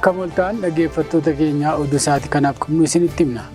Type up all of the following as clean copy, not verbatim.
Akkam oltaan dhaggeeffattoota keenyaa, oduu sa'aatii kanaaf qabnu isinitti himna.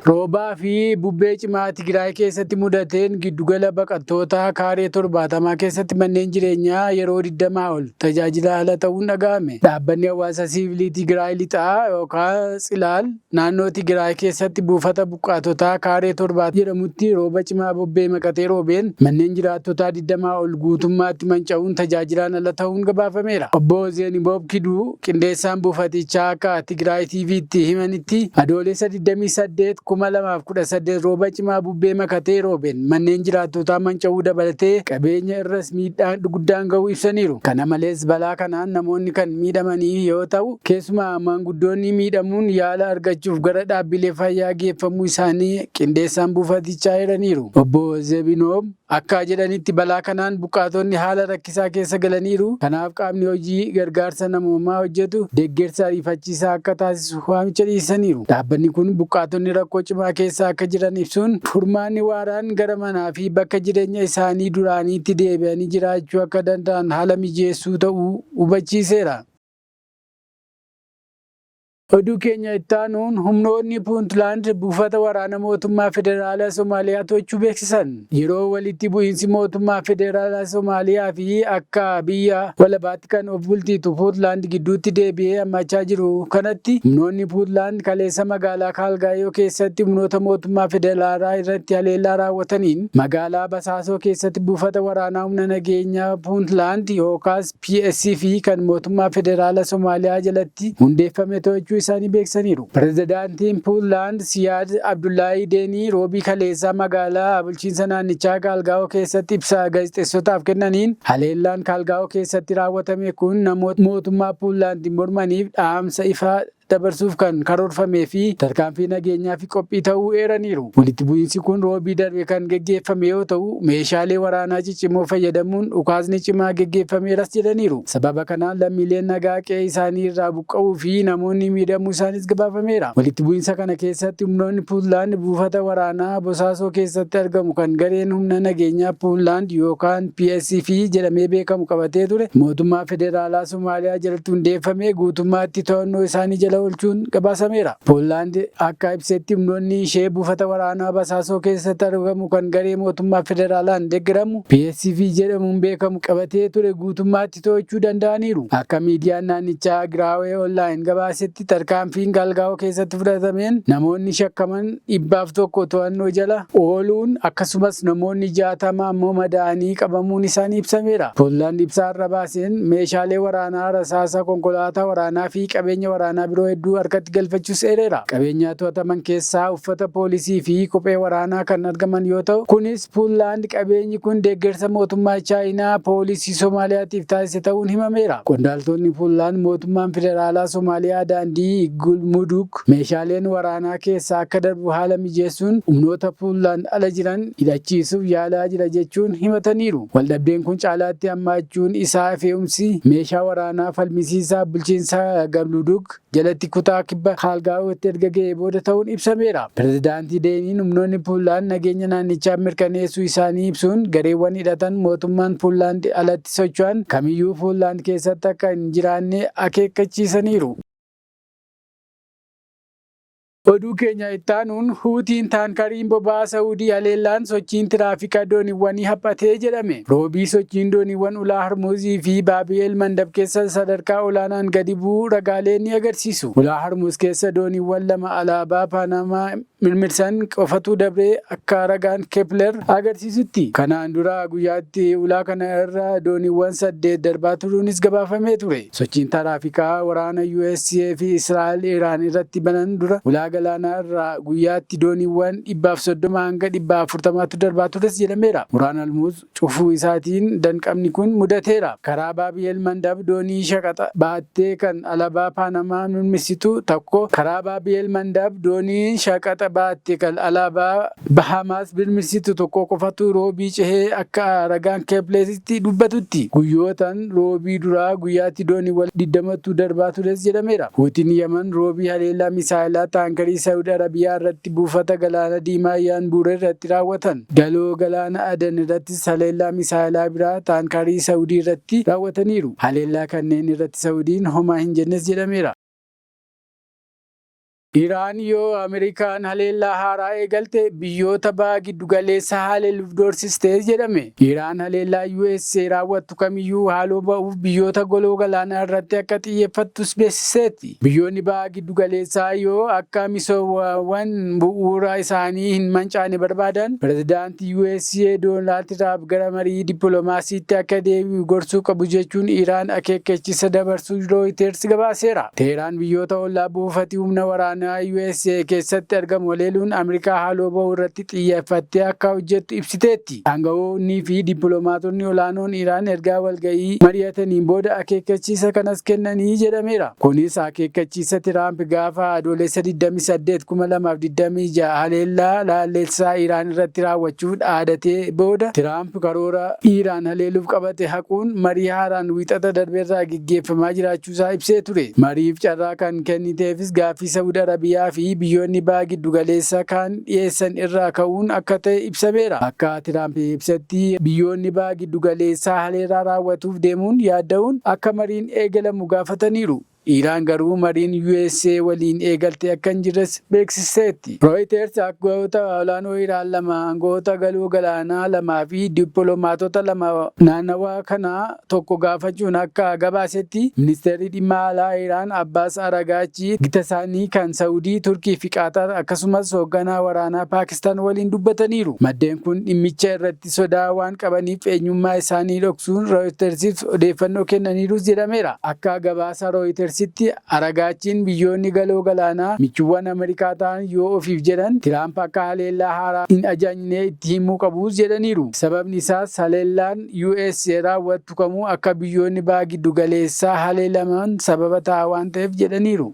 Roobaa fi bubbee cimaa Tigraay keessatti mudateen giddugala baqattootaa kaaree 70 keessatti manneen jireenyaa yeroo 20 ol tajaajila ala ta'uun dhaga'ame. Dhaabbanni hawaasa siivilii Tigraay Lixaa yookaan Tsilaal naannoo Tigraay keessatti buufata buqqaatotaa kaaree 70 jedhamutti rooba cimaa bubbee makatee roobeen manneen jiraattotaa 20 ol guutummaatti manca'uun tajaajilaan ala ta'uun gabaafameera. Obbo Zeeniboob Kiduu qindeessaan buufatichaa akka Tigraay TV'tti himanitti, Adoolessa 28, 2018 rooba cimaa bubbee makatee roobeen manneen jiraattotaa manca'uu dabalatee qabeenya irras miidhaan guddaan ga'uu ibsaniiru. Kana malees balaa kanaan namoonni kan miidhamanii yoo ta'u, keessumaa maanguddoonni miidhamuun yaala argachuuf gara dhaabbilee fayyaa geeffamuu isaanii qindeessaan buufatichaa eeraniiru. Obbo Zebinoob akka jedhanitti, balaa kanaan buqqaatonni haala rakkisaa keessa galaniiru. Kanaaf qaamni hojii gargaarsa namoomaa hojjetu deeggarsa ariifachiisaa akka taasisu waamicha dhiyeessaniiru. Dhaabbanni kun buqqaatonni rakkoo cimaa keessa akka jiran ibsuun, furmaanni waaraan gara manaa fi bakka jireenya isaanii duraaniitti deebi'anii jiraachuu akka danda'an haala mijeessuu ta'uu hubachiiseera. Oduu keenya itti aanuun, humnoonni Puuntlaand buufata waraana mootummaa federaalaa Somaaliyaa to'achuu beeksisan. Yeroo walitti bu'iinsi mootummaa federaalaa Somaaliyaa fi akka biyya walabaatti kan of bulchitu Puuntlaand gidduutti deebi'ee hammaachaa jiru kanatti, humnoonni Puuntlaand kaleessa magaalaa Kaalgaayoo keessatti humnoota mootummaa federaalaa irratti haleellaa raawwataniin magaalaa Basaasoo keessatti buufata waraanaa humna nageenyaa Puuntlaand yookaas PSC fi kan mootummaa federaala Somaaliyaa jalatti hundeeffame to'achuu isaanii beeksisaniiru. Pirezidaantiin Puunlaand Siyaad Abdullaahii Deenii Roobii kaleessaa magaalaa bulchiinsa naannichaa Kaalgaa'oo keessatti ibsa gaazexeessotaaf kennaniin, haleellaan Kaalgaa'oo keessatti raawwatame kun namoota mootummaa Puunlaand mormaniif dhaamsa ifaa dabarsuuf kan karoorfamee fi tarkaanfii nageenyaa fi qophii ta'uu eeraniiru. Walitti bu'iinsi kun Roobii darbe kan geggeeffame yoo ta'u, meeshaalee waraanaa ciccimoo fayyadamuun dhukaasni cimaa geggeeffameeras jedhaniiru. Sababa kanaan lammiileen nagaa qe'ee isaanii irraa buqqa'uu fi namoonni miidhamuu isaaniis gabaafameera. Walitti bu'iinsa kana keessatti humnoonni Puunlaand buufata waraanaa Bosaasoo keessatti argamu kan gareen humna nageenyaa Puunlaand yookaan PSF jedhamee beekamu qabatee ture mootummaa federaalaa Somaaliyaa jalatti hundeeffame guutummaatti to'annoo isaanii jala oolchuun gabaasameera. Poolaand akka ibsetti, humnoonni ishee buufata waraanaa Basaasoo keessatti argamu kan garee mootummaa federaalaan deeggaramu PSV jedhamuun beekamu qabatee ture guutummaatti to'achuu danda'aniiru. Akka miidiyaan naannichaa Giraawee Online gabaasetti, tarkaanfiin Gaalgaa'oo keessatti fudhatameen namoonni shakkaman 101 to'annoo jala ooluun akkasumas namoonni 60 ammoo madaa'anii qabamuun isaanii ibsameera. Poolaand ibsa har'a baaseen meeshaalee waraanaa, rasaasa, konkolaataa waraanaa fi qabeenya waraanaa biroo hedduu harkatti galfachuus eereera. Qabeenya to'ataman keessaa uffata poolisii fi kophee waraanaa kan argaman yoo ta'u, kunis Puunlaand qabeenyi kun deeggarsa mootummaa Chaayinaa poolisii Somaaliyaatiif taasise ta'uun himameera. Qondaaltonni Puunlaand mootummaan federaalaa Somaaliyaa daandii Gulmudug meeshaaleen waraanaa keessa akka darbu haala mijeessuun humnoota Puunlaand ala jiran hidhachiisuuf yaalaa jira jechuun himataniiru. Waldhabdeen kun caalaatti hammaachuun isaa fe'umsi meeshaa waraanaa falmisiisaa bulchiinsa Galmudug jalatti kutaa kibba Kaalgaa'ootti erga ga'ee booda ta'uun ibsameera. Pirezidaantii Deeniin humnoonni Puunlaand nageenya naannichaa mirkaneessuu isaanii ibsuun, gareewwan hidhatan mootummaan Puunlaand alatti socho'an kamiyyuu Puunlaand keessatti akka hin jiraanne akeekkachiisaniiru. Oduu keenya itti aanuun, Huutiin taankariin boba'aa Sa'uudii haleellaan sochiin tiraafika dooniiwwanii haphatee jedhame. Roobii sochiin dooniiwwan ulaa Harmuuzii fi Baabi'eel Mandab keessa sadarkaa olaanaan gadi bu'uu ragaaleen ni agarsiisu. Ulaa Harmuuz keessa dooniiwwan lama alaabaa Paanamaa mirmirsan qofatu dabree akka ragaan Kepler agarsiisutti. Kanaan dura guyyaatti ulaa kana irra dooniiwwan saddeet darbaa turuunis gabaafamee ture. Sochiin taraafikaa waraana USA fi Israa'el Iraan irratti banan dura ulaa galaanaa irraa guyyaatti dooniiwwan 130 hanga 400tu darbaa tures jedhameera. Ulaan Hormuuz cufuu isaatiin danqamni kun mudateera. Karaa Baabi'el Mandab doonii shaqaxa baattee kan alaabaa Paanamaa mirmirsitu tokko Karaa Baabi'el Mandab dooniin shaqaxa maallaqa baatte kan alaabaa Bahamaas birmirsitu tokko qofatu roobii cehee akka ragaan Keepleesitti dubbatutti. Guyyootaan roobii duraa guyyaatti dooniiwwan 20tu darbaa tures jedhameera. Huutiin Yaman roobii haleellaa misaayilaa taankarii Saawud Arabiyaa irratti buufata galaana diimaa Yaanbuur irratti raawwatan. Galoo galaana Adan irrattis haleellaa misaayilaa biraa taankarii Saawudii irratti raawwataniiru. Haleellaa kanneen irratti Saawudiin homaa hin jennes jedhameera. Iraan yoo Ameerikaan haleellaa haaraa eegalte biyyoota baha giddugaleessaa haleeluuf doorsistee jedhame. Iraan haleellaa USA raawwattu kamiyyuu haaloo ba'uuf biyyoota goloo galaanaa irratti akka xiyyeeffattus beeksiseetti. Biyyoonni baha giddugaleessaa yoo akka misoomawwan bu'uura isaanii hin mancaane barbaadan, pirezidaantii USA Doonaald Tiraamp gara marii dippiloomaasiitti akka deebi'u gorsuu qabu jechuun Iraan akeekkachiisa dabarsuu Reuters gabaaseera. Teheraan biyyoota ollaa buufati humna waraanaa USA keessatti argamu haleeluun Ameerikaa haaloo ba'uu irratti xiyyeeffattee akka hojjettu ibsiteetti. Aangawoonnii fi dippiloomaatonni olaanoon Iraan ergaa walga'ii mari'ataniin booda akeekkachiisa kanas kennanii jedhameera. Kunis akeekkachiisa Tiraamp gaafa Adoolessa 28, 2026 haleellaa laalessaa Iraan irratti raawwachuuf dhaadatee booda Tiraamp karoora Iraan haleeluuf qabate haquun marii haaraan Wiixata darbeerraa gaggeeffamaa jiraachuusaa ibsee ture. Mariif carraa kan kenniteefis gaaffii Saawud Arabiyaa fi biyyoonni baha giddugaleessaa kaan dhiyeessan irraa ka'uun akka ta'e ibsameera. Akka Tiraamp ibsetti, biyyoonni baha giddugaleessaa haleellaa raawwatuuf deemuun yaadda'uun akka mariin eegalamu gaafataniiru. Iraan garuu mariin USA waliin eegalte akka hin jirres beeksiseetti. Reuters aangawoota olaanoo Iraan lama, aangawoota galoo galaanaa lamaa fi dippiloomaatota lama naannawaa kanaa tokko gaafachuun akka gabaasetti, ministeerri dhimma alaa Iraan Abbaas Aragaachi gita isaanii kan Saawudii, Turkii fi Qaatar akkasumas hoogganaa waraanaa Paakistaan waliin dubbataniiru. Maddeen kun dhimmicha irratti sodaa waan qabaniif eenyummaa isaanii dhoksuun Reutersiif odeeffannoo kennaniirus jedhameera. Akka gabaasa Reutersitti, Aragaachiin biyyoonni galoo galaanaa michuuwwan Ameerikaa ta'an yoo ofiif jedhan Tiraamp akka haleellaa haaraa hin ajajne itti himuu qabus jedhaniiru. Sababni isaas haleellaan US raawwattu kamuu akka biyyoonni baha giddugaleessaa haleelaman sababa ta'a waan ta'eef jedhaniiru.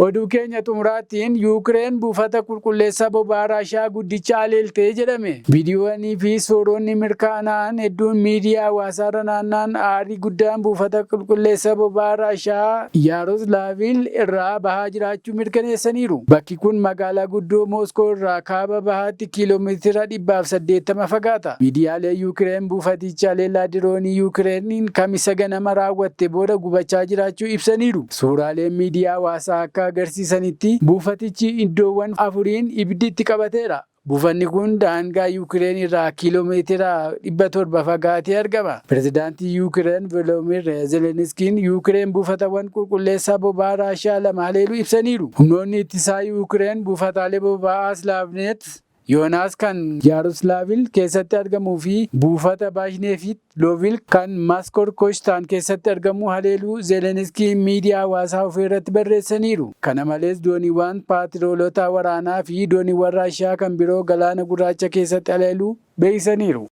Oduu keenya xumuraatiin, Yuukireen buufata qulqulleessaa boba'aa Raashiyaa guddicha haleeltee jedhame. Viidiyoowwanii fi suuronni mirkanaa'an hedduun miidiyaa hawaasaarra naanna'an aarii guddaan buufata qulqulleessaa boba'aa Raashiyaa Yaaroslaavil irraa bahaa jiraachuu mirkaneessaniiru. Bakki kun magaalaa guddoo Mooskoo irraa kaaba bahaatti kiiloomeetira 180 fagaata. Miidiyaalee Yuukireen buufaticha haleellaa diroonii Yuukireeniin Kamisa ganama raawwatte booda gubachaa jiraachuu ibsaniiru. Suuraaleen miidiyaa hawaasaa akka agarsiisanitti, buufatichi iddoowwan afuriin ibiddi itti qabateera. Buufanni kun daangaa Yuukireen irraa kiiloomeetira 700 fagaatee argama. Pireezidaantii Yuukireen Volodimiir Zelenskiin Yuukireen buufatawwan qulqulleessaa boba'aa Raashiyaa lama haleeluu ibsaniiru. Humnoonni ittisaa Yuukireen buufataalee boba'aa Slaavnet Yoonaas kan Yaaroslaavil keessatti argamuu fi buufata Baashneefit Loovil kan Maaskor-Koshtaan keessatti argamu haleeluu Zelenskiin miidiyaa hawaasaa ofii irratti barreessaniiru. Kana malees, dooniiwwan paatiroolota waraanaa fi dooniiwwan Raashiyaa kan biroo Galaana Gurraacha keessatti haleeluu beeksisaniiru.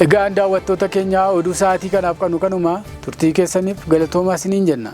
Egaan daawwattoota keenya, oduu sa'aatii kanaaf qabnu kanuma. Turtii keessaniif galatoomaa isiniin jenna.